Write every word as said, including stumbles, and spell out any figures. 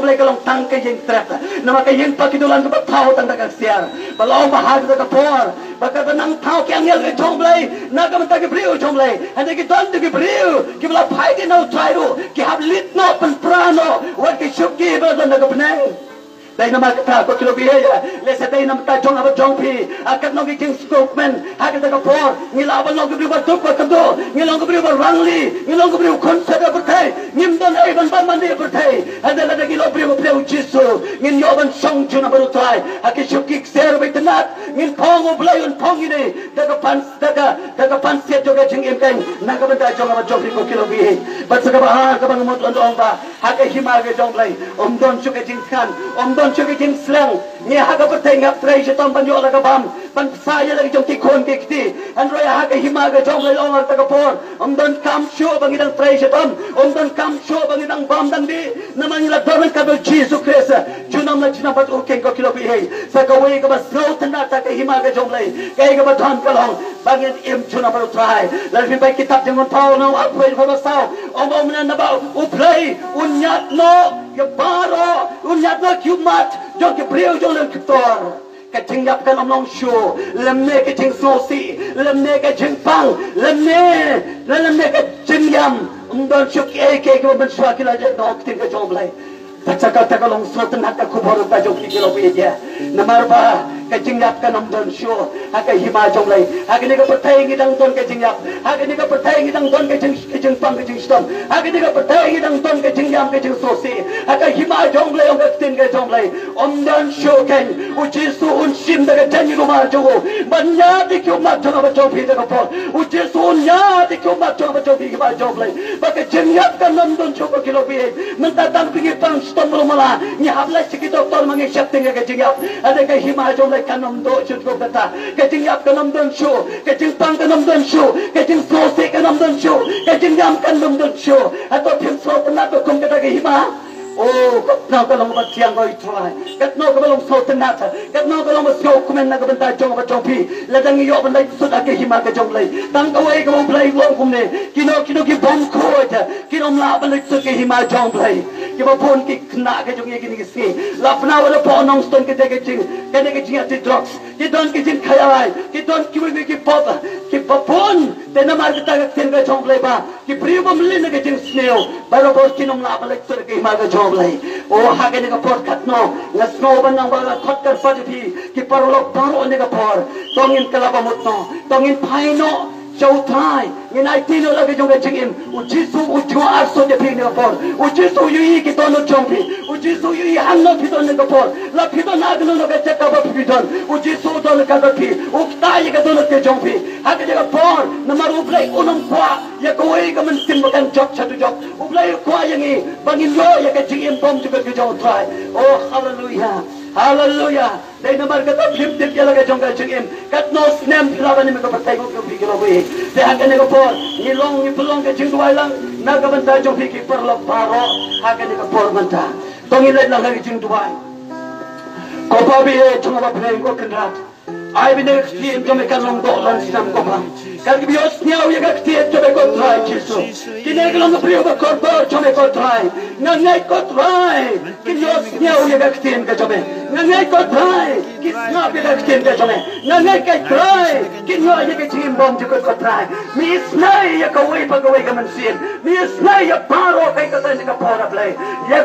Blei ka long tang ka ïing trep. Namar ka ïing pa ki dulan kaba thaw tang da ka ksiar. Ba long ba ha kata ka por ba ka nang thaw ki angel ka jong Blei na ka bynta ki briew jong Blei. Hynrei ki don ki briew kiba la phai ki na U Trai ruh ki hap leit noh pynpra noh wat ki shuki ba don da ka bneng. Dei namar kata ko kilo bi ya. Lehse dei namar ka jong aba jong phi. A katno ki jingsngewkmen ha kata ka por. Ngi lah ban long ki briew ba duk ba kynduh. Ngi long ki briew ba rangli. Ngi long ki briew khun sa da pyrthei. Ngim don ei ban ban mane pyrthei. Hynrei lada ngi long briew ba pyrthei U Jisu, ngin ïoh ban shong jun ha U Trai. Ha ki shuki ksiar ba itynnat ngin phong, U Blei un phong ïa ngi da ka pan, da ka, da ka pansngiat jong ka jingim kein na ka bynta jong aba jong phi ko kilo bi. Bad sa kaba ar kaba nga mut ong ba ha ka hima ka jong Blei ym don shuh ka jingkhan, ym don shuh ka jingsleng. Ngi ha ka pyrthei ngi hap trei shitom ban ïoh la ka bam, ban sa ïa la ka jong ki khun ki kti. Hynrei ha ka hima ka jong Blei long ha kata ka por ym don kam shuh ba ngi dang trei shitom, ym don kam shuh ba ngi dang bam dang dih. Namar ngi la don ryngkat bad U Jisu Khrist. Junom la junom bad u keiñ ko kilo bi hei. Sa kawei kaba sngewtynnat ha ka hima ka jong Blei, kaei kaba don ka long ba ngin im junom bad U Trai. Lada phi pule kitab Jingmut Paul na u arphew, arphew ba saw, ong, ong mynne naba U Blei un ñiad noh ïa baroh, un ñiad noh ki ummat jong ki briew jong u lyngktor. Ka jingïap kan ym long shuh, lymne ka jingsngewsih, lymne ka jingpang, lymne, lymne ka jingïam. Ym don shuh kiei kiei kiba mynshuwa ki la leh noh ha ka ktien ka jong U Blei. Bad sa kata ka long sngewtynnat ka khubor ka jong phi ki long ïa. Namar ba ka jingïap kan ym don shuh ha ka hima jong Blei. Ha kane ka pyrthei ngi dang don ka jingïap. Ha kane ka pyrthei ngi dang don ka jing, ka jingpang ka jingshitom. Ha kane ka pyrthei ngi dang don ka jingïam ka jingsngewsih. Ha ka hima jong Blei ong ka ktien ka jong Blei ym don shuh kein. U Jisu un shim da ka jaiñ kulmar jong u ban ñiad ïa ki ummat jong nga bad jong phi ha kata ka por. U Jisu un ñiad ïa ki ummat jong nga bad jong phi ha ka hima jong Blei. Ba ka jingïap kan ym don shuh ko kilo bi. Mynta tang phi ngi pang shitom ruh mala ngi hap leit sha ki doktor ma ngi sheptieng ïa ka jingïap. Hynrei ka hima jong Blei kan ym don shuh ko kata. Ka jingïap kan ym don shuh, ka jingpang kan ym don shuh, ka jingsngewsih kan ym don shuh, ka jingïam kan ym don shuh. Hato phim sngewtynnat ba kum kata ka hima? O, katno ka long ba thiang ko U Trai. Katno kaba long sngewtynnat. Katno ka long ba sngewkmen na ka bynta jong nga bad jong phi. Lada ngi ïoh ban leit sut ha ka hima ka jong Blei. Tang kawei kaba U Blei u ong kumne. Kino kino ki bym khuid kin ym lah ban leit sut ka hima jong Blei. Kiba bun ki khynnah ka jong ngi kine ki sngi la pynah wat la pynnoh stone ka jingïa, ka jing, kane ka jingïa drugs. Ki don ki jingkhaïi, ki don kiwei kiwei ki pop, kiba bun. Te namar kata ka ktien ka jong Blei ba ki briew ba mlien na ka jingsniew barabor kin ym lah ban leit sut ka hima ka jong Blei. O ha kane ka por katno nga sngew ban nang ba la khot kyrpad ïa phi ki paralok baroh ha kane ka por. To ngin kylla ba mut noh, to ngin phai noh sha U Trai. Ngin aiti noh la ka jong ka jingim. U Jisu u ju arsut ïa phi ha kane ka por. U Jisu u ïohi ki dohnud jong phi. U Jisu u ïohi hangno phi don ha kane ka por. La phi don ha kano kano ka jaka ba phi don, U Jisu u don ryngkat bad phi. U ktah ïa ka dohnud ka jong phi ha kane ka por. Namar U Blei un ym kwah ïa kawei ka mynsiem ba kan jop sha dujok. U Blei u kwah ïa ngi ba ngin ïoh ïa ka jingim bymjukut ka jong U Trai. Oh, haleluya. Haleluya. Dei namar kata phim tip ïa la ka jong ka jingim. Katno snem phi lah ban im ha ka pyrthei ko phi ki long wi. Te ha kane ka por ngi long, ngi pynlong ka jingduwai lang na ka bynta jong phi ki paralok baroh ha kane ka por mynta. To ngin leit lang ha ka jingduwai. Ko Pa ba ïeit jong nga ba pdeng, ko Kynrad. Ai ba ine ka ktien jong me kan long doh long snam, ko Pa. Kan ki ba ïohsngew ïa ka ktien jong me, ko Trai Jisu. Kine ki long ki briew ba kordor jong me, ko Trai. Nga ngeit, ko Trai, kin ïohsngew ïa ka ktien ka jong me. Nga ngeit, ko Trai, kin sngap ïa ka ktien ka jong me. Nga ngeit, ko Trai, kin ïoh ïa ka jingim bymjukut, ko Trai. Me isnei ïa kawei pa kawei ka mynsiem. Me isnei ïa baroh kaei kaei kane ka por, A Blei. Ïa